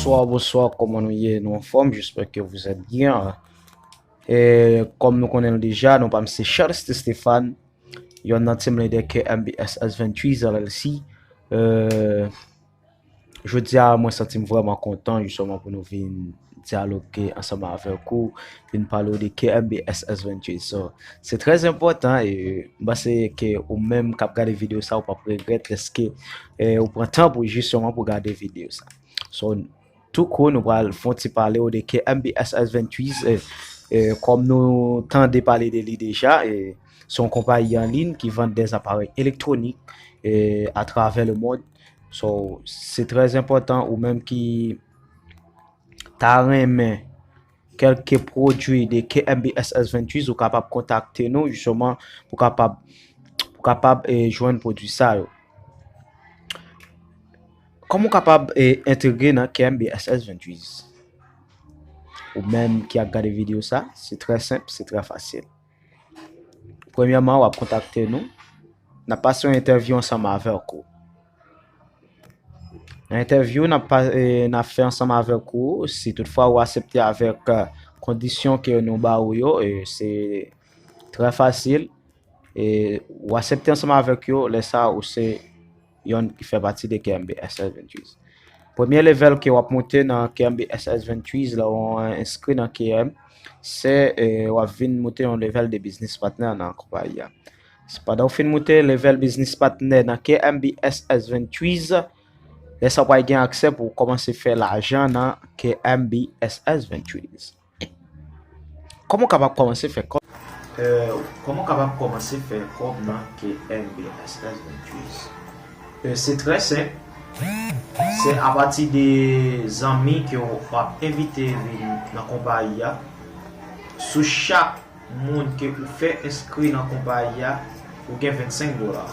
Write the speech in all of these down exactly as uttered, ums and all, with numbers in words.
Bonsoir, bonsoir, kòman nou ye? Nou anfòm, j'espère que vous êtes bien. E, kòm nou konnen l deja, non pa m se Charles Stéphane, yonn nan team leader K M B S S ventris L L C. E, jodi a, mwen santi m vrèman kontan, jisteman, pou nou vin dyaloge ansanm avèk ou, vin pale w de K M B S S ventris. So, se trè enpòtan, e m panse ke ou menm k ap gade videyo sa, ou p ap regrèt lèske, e, ou pran tan pou, jisteman, pou gade videyo sa. So, tou kou, nou pral fè yon ti pale w de K M B S S ventris, e, e, kòm nou tande pale de li deja, e, se yon konpayi an liy ki vann dè aparèy elektwonik, e, atravè lemonn. So, se trè enpòtan ou menm ki ta renmen kèlke pwodui de K M B S S ventris, ou kapab kontakte nou, jisteman, pou kapab, pou kapab, e, jwenn pwodui sa yo. Kòman w kapab, e, entegre nan K M B S S ventris? Ou menm ki ap gade videyo sa, se trè senp, se trè fasil. Premyèman, w ap kontakte nou. N ap pase yon entèvyou ansanm avèk ou. Nan entèvyou n ap pa, e, n ap fè ansanm avèk ou, si toutfwa ou aksepte avèk, e, kondisyon ke nou ba ou yo, e, se trè fasil. E, ou aksepte ansanm avèk yo, lè sa a ou se yonn ki fè pati de K M B S S ventris. Premye level ke w ap monte nan K M B S S ventris, lè w enskri nan K M, se, e, w ap vin monte yon level de business partner nan konpayi a. Pandan w fin moute level business partner nan K M B S S ventris, lè sa w pral gen aksè pou w kòmanse fè lajan nan K M B S S ventris. Kòman w kapab kòmanse fè kòb? E, kòman w kapab kòmanse fè kòb nan K M B S S ventris? E, se trè senp. Se apati de zanmi ke w ap envite vin nan konpayi a. Sou chak moun ke ou fè enskri nan konpayi a, ou gen vennsenk dola.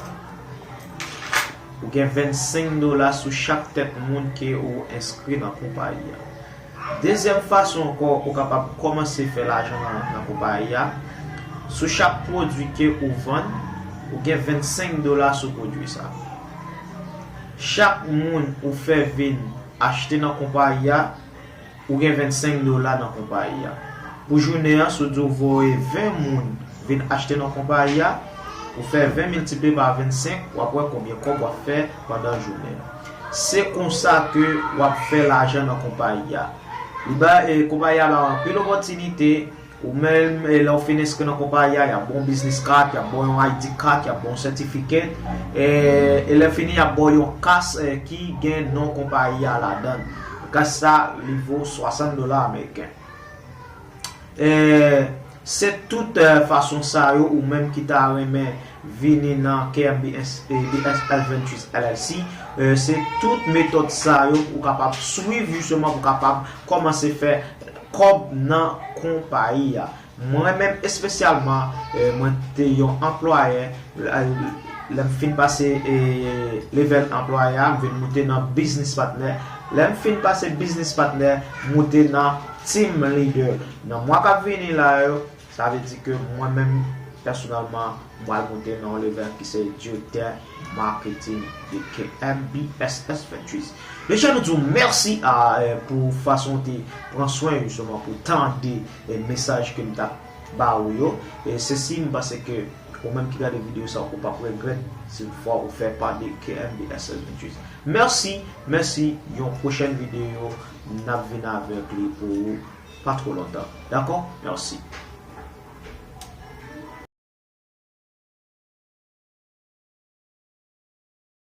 Ou gen vennsenk dola sou chak tèt moun ke ou enskri nan konpayi a. Dezyèm fason ankò ou kapab kòmanse fè lajan nan, nan konpayi a, sou chak pwodui ke ou vann, ou gen vennsenk dola sou pwodui sa. Chak moun ou fè vin achte nan konpayi a, ou gen vennsenk dola nan konpayi a. Pou jounen an, si w di w voye ven moun vin achte nan konpayi a, ou fè ven miltipliye pa vennsenk, w ap wè konbyen kòb w ap fè pandan jounen an. Se konsa ke w ap fè lajan nan konpayi a. Li ba, e, konpayi a ba w anpil opòtinite, ou menm, e, lè w fin enskri nan konpayi a, y ap ba w yon business card, y ap ba w yon I D card, y ap ba w yon certificate, e, e lè fini, y ap ba w yon kas, e, ki gen non konpayi a ladan l. Kas sa, li vo swasant dola ameriken. E, se tout, e, fason sa yo ou menm ki ta renmen vini nan K M B S, e, B S S ventris L L C. E, se tout metòd sa yo ou kapab swiv jisteman pou kapab kòmanse fè kòb nan konpayi a. Mwen menm espesyalman, e, mwen te yon anplwayè, e, lè m fin pase, e, level anplwayè a, m vin moute nan business partner. Lè m fin pase business partner, m moute nan team leader. Nan mwa k ap vini la yo, sa vle di ke mwen menm, pèsonèlman, m pral moute nan yon level ki se direktè marketing de K M B S S ventris. Deja, nou di w mèsi a, e, pou fason w te pran swen, jisteman, pou tande, e, mesaj ke m t ap ba ou yo. E se si m panse ke ou menm ki gade videyo sa, ou p ap regrèt si toutfwa ou fè pa de K M B S S ventris. Mèsi, mèsi, yon pwochèn videyo, n ap vin avèk li pou ou pa twò lontan. Dakò? Mèsi.